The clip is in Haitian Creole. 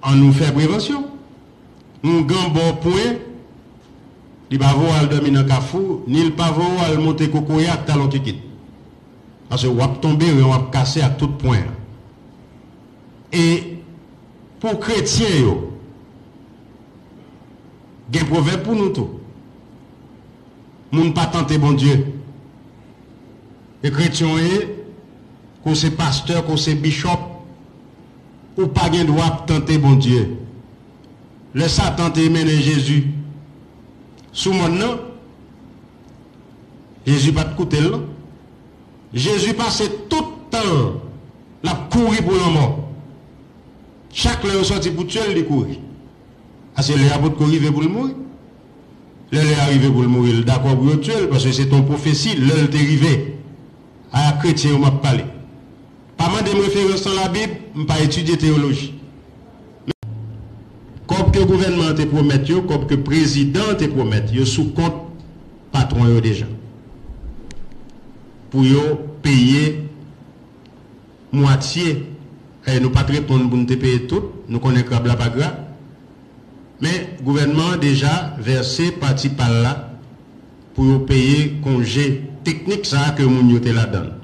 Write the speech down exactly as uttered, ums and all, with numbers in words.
An nou fè prevansyon. Oungan ba w pwen, li pa voye w al dòmi nan kafou, ni l pa voye w al monte kokoye ak talon kikit. Paske w ap tonbe, ren w ap kase ak tout pwen an. E pou kretyen yo, gen pwovèb pou nou tou. Moun pa tante Bondye. E kretyen w ye, ke w se pastè, ke w se bichòp, ou pa gen dwa ap tante Bondye. Lè Satan te mennen Jezi sou mòn nan, Jezi pa t koute l non. Jezi pase tout tan l ap kouri pou lanmò. Chak lè yo sòti pou tye l, li kouri. Paske lè a potko rive pou l mouri. Lè lè a rive pou l mouri, l dakò pou yo tye l, paske se te yon pwofesi, lè l te rive. A kretyen yo m ap pale. Pa mande m referans nan Labib, m pa etidye teyoloji. Kòb ke gouvènman an te pwomèt yo, kòb ke prezidan an te pwomèt, yo sou kont patwon yo deja. Pou yo peye mwatye. E nou pa t reponn pou n te peye tout, nou konnen krab la pa gra. Men gouvènman an deja vèse pati pa l la pou yo peye konje teknik sa a ke moun yo te ladan l.